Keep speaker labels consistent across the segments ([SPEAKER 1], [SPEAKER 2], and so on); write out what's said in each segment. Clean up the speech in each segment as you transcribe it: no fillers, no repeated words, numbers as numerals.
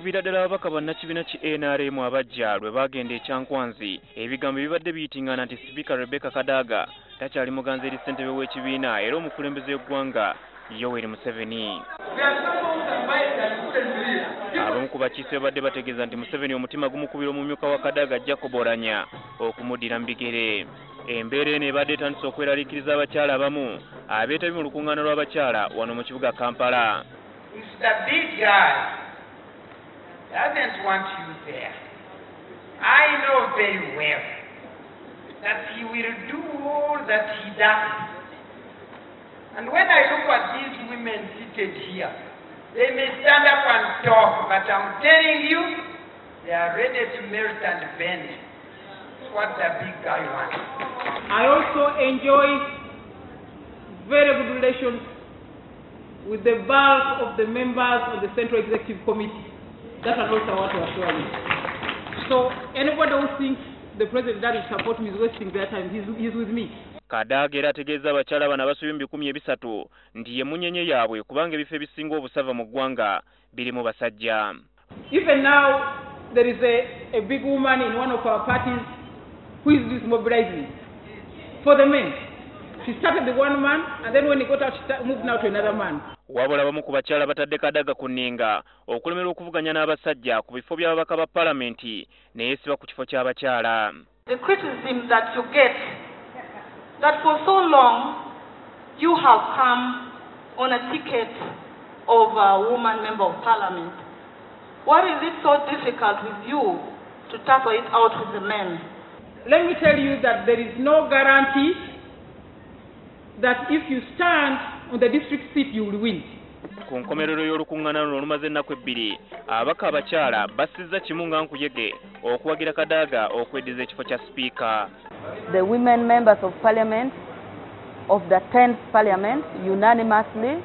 [SPEAKER 1] Okuviira ddala ababaka bannakibiina ki NRM abajja lwe baagenda e Kyankwanzi, ebigambo bibadde biyitingana nti Sipiika Rebecca Kadaga takyali muganzi eri ssentebe w'ekibiina era omukulembeze w'eggwanga Yoweri Museveni. Abamu ku bakiise babadde bategeeza nti Museveni omutima gumukubira omumyuka wa Kadaga Jacob Oulanyah okumuddira mu bigere. Embeera eno ebadde etandise okweraliikiriza abakyala abamu abeetabye mu lukuŋŋaana lw'abakyala wano mu kibuga Kampala.
[SPEAKER 2] If the big guy doesn't want you there, I know very well that he will do all that he does. And when I look at these women seated here, they may stand up and talk, but I'm telling you, they are ready to melt and bend. That's what the big guy wants.
[SPEAKER 3] I also enjoy very good relations with the bulk of the members of the Central Executive Committee. That I also want to assure you. So anybody who thinks the president doesn't support me is wasting their time. He's with me.
[SPEAKER 1] Kadaga era ategeeza abakyala bano abasobye mu 300 nti ye munyenye yaabwe kubanga ebifo ebisinga obusava mu ggwanga birimu basajja.
[SPEAKER 3] Even now, there is a big woman in one of our parties who is mobilizing for the men. She started the one man, and then when he got out, she moved now to another man.
[SPEAKER 1] Wabula abamu ku bakyala batadde Kadaga ku nninga okulemerwa okuvuganya n'abasajja ku bifo by'ababaka ba paalamenti ne yeesiba ku kifo ky'abakyala.
[SPEAKER 4] The criticism that you get, that for so long you have come on a ticket of a woman member of parliament. Why is it so difficult with you to tackle it out with the men?
[SPEAKER 3] Let me tell you that there is no guarantee that if you stand on the district seat, you will win.
[SPEAKER 1] Ku nkomerero y'olukuŋŋaana luno olumaze ennaku ebbiri, ababaka abakyala bassizza kimu nga nkuyege okuwagira Kadaga okweddiza ekifo kya sipiika.
[SPEAKER 5] The women members of parliament of the 10th parliament unanimously,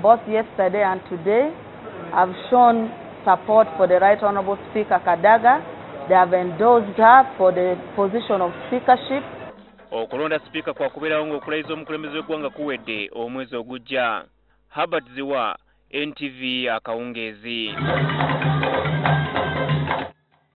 [SPEAKER 5] both yesterday and today, have shown support for the Right Honorable Speaker Kadaga. They have endorsed her for the position of speakership.
[SPEAKER 1] Okulonda sipiika kwa kubeerawo ng'okulayiza omukulembeze w'eggwanga kuwedde omwezi ogujja. Herbert Ziwa, NTV akawungeezi.